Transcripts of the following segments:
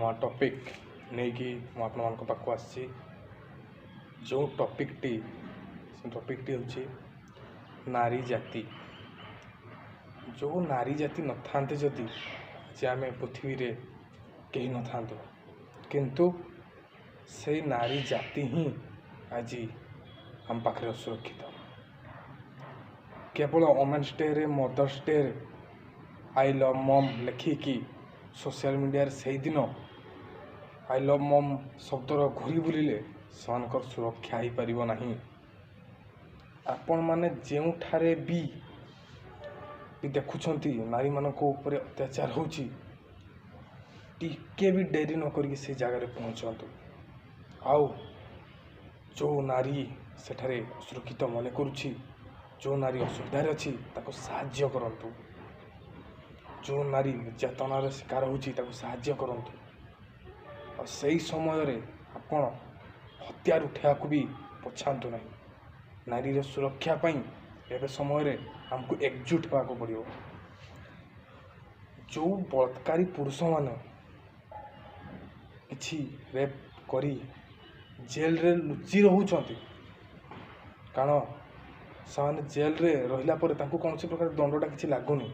ନୂଆ ଟପିକ୍ ନେଇକି ମୁଁ ଆପଣମାନଙ୍କ ପାଖକୁ ଆସିଛି। ଯେଉଁ ଟପିକ୍ଟି, ସେ ଟପିକ୍ଟି ହେଉଛି ନାରୀ ଜାତି। ଯେଉଁ ନାରୀ ଜାତି ନଥାନ୍ତେ ଯଦି, ଯେ ଆମେ ପୃଥିବୀରେ କେହି ନଥାନ୍ତୁ, କିନ୍ତୁ ସେଇ ନାରୀ ଜାତି ହିଁ ଆଜି ଆମ ପାଖରେ ଅସୁରକ୍ଷିତ। କେବଳ ଓମେନ୍ସ ଡେରେ, ମଦର୍ସ ଡେରେ I love ମମ୍ ଲେଖିକି ସୋସିଆଲ ମିଡ଼ିଆରେ ସେଇଦିନ I love ମମ୍ ଶବ୍ଦର ଘୁରି ବୁଲିଲେ ସେମାନଙ୍କର ସୁରକ୍ଷା ହେଇପାରିବ ନାହିଁ। ଆପଣମାନେ ଯେଉଁଠାରେ ବି ଦେଖୁଛନ୍ତି ନାରୀମାନଙ୍କ ଉପରେ ଅତ୍ୟାଚାର ହେଉଛି, ଟିକେ ବି ଡେରି ନ କରିକି ସେଇ ଜାଗାରେ ପହଞ୍ଚନ୍ତୁ। ଆଉ ଯେଉଁ ନାରୀ ସେଠାରେ ଅସୁରକ୍ଷିତ ମନେ କରୁଛି, ଯେଉଁ ନାରୀ ଅସୁବିଧାରେ ଅଛି, ତାକୁ ସାହାଯ୍ୟ କରନ୍ତୁ। ଯେଉଁ ନାରୀ ନିର୍ଯାତନାର ଶିକାର ହେଉଛି, ତାକୁ ସାହାଯ୍ୟ କରନ୍ତୁ। ଆଉ ସେଇ ସମୟରେ ଆପଣ ହତିଆର ଉଠାଇବାକୁ ବି ପଛାନ୍ତୁ ନାହିଁ। ନାରୀର ସୁରକ୍ଷା ପାଇଁ ଏବେ ସମୟରେ ଆମକୁ ଏକଜୁଟ ହେବାକୁ ପଡ଼ିବ। ଯେଉଁ ବଳାତ୍କାରୀ ପୁରୁଷମାନେ କିଛି ରେପ୍ କରି ଜେଲରେ ଲୁଚି ରହୁଛନ୍ତି, କାରଣ ସେମାନେ ଜେଲରେ ରହିଲା ପରେ ତାଙ୍କୁ କୌଣସି ପ୍ରକାର ଦଣ୍ଡଟା କିଛି ଲାଗୁନି,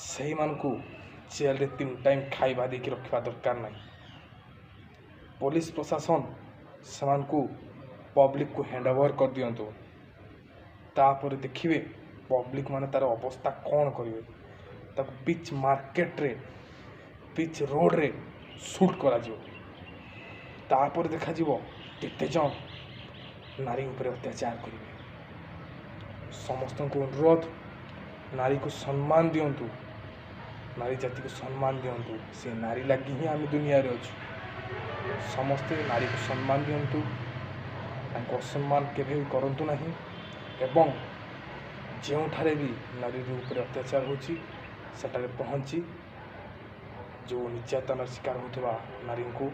ସେଇମାନଙ୍କୁ ଜେଲରେ 3 ଟାଇମ୍ ଖାଇବା ଦେଇକି ରଖିବା ଦରକାର ନାହିଁ। ପୋଲିସ ପ୍ରଶାସନ ସେମାନଙ୍କୁ ପବ୍ଲିକକୁ ହ୍ୟାଣ୍ଡ ଓଭର କରିଦିଅନ୍ତୁ। ତାପରେ ଦେଖିବେ ପବ୍ଲିକ ମାନେ ତା'ର ଅବସ୍ଥା କ'ଣ କରିବେ। ତାକୁ ବିଚ୍ ମାର୍କେଟରେ, ବିଚ୍ ରୋଡ଼ରେ ସୁଟ୍ କରାଯିବ। ତାପରେ ଦେଖାଯିବ କେତେଜଣ ନାରୀ ଉପରେ ଅତ୍ୟାଚାର କରିବେ। ସମସ୍ତଙ୍କୁ ଅନୁରୋଧ, ନାରୀକୁ ସମ୍ମାନ ଦିଅନ୍ତୁ, ନାରୀ ଜାତିକୁ ସମ୍ମାନ ଦିଅନ୍ତୁ। ସେ ନାରୀ ଲାଗି ହିଁ ଆମେ ଦୁନିଆରେ ଅଛୁ। ସମସ୍ତେ ନାରୀକୁ ସମ୍ମାନ ଦିଅନ୍ତୁ, ତାଙ୍କୁ ଅସମ୍ମାନ କେବେ ବି କରନ୍ତୁ ନାହିଁ। ଏବଂ ଯେଉଁଠାରେ ବି ନାରୀ ଉପରେ ଅତ୍ୟାଚାର ହେଉଛି, ସେଠାରେ ପହଞ୍ଚି ଯେଉଁ ନିର୍ଯାତନାର ଶିକାର ହେଉଥିବା ନାରୀଙ୍କୁ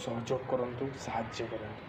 ସହଯୋଗ କରନ୍ତୁ, ସାହାଯ୍ୟ କରନ୍ତୁ।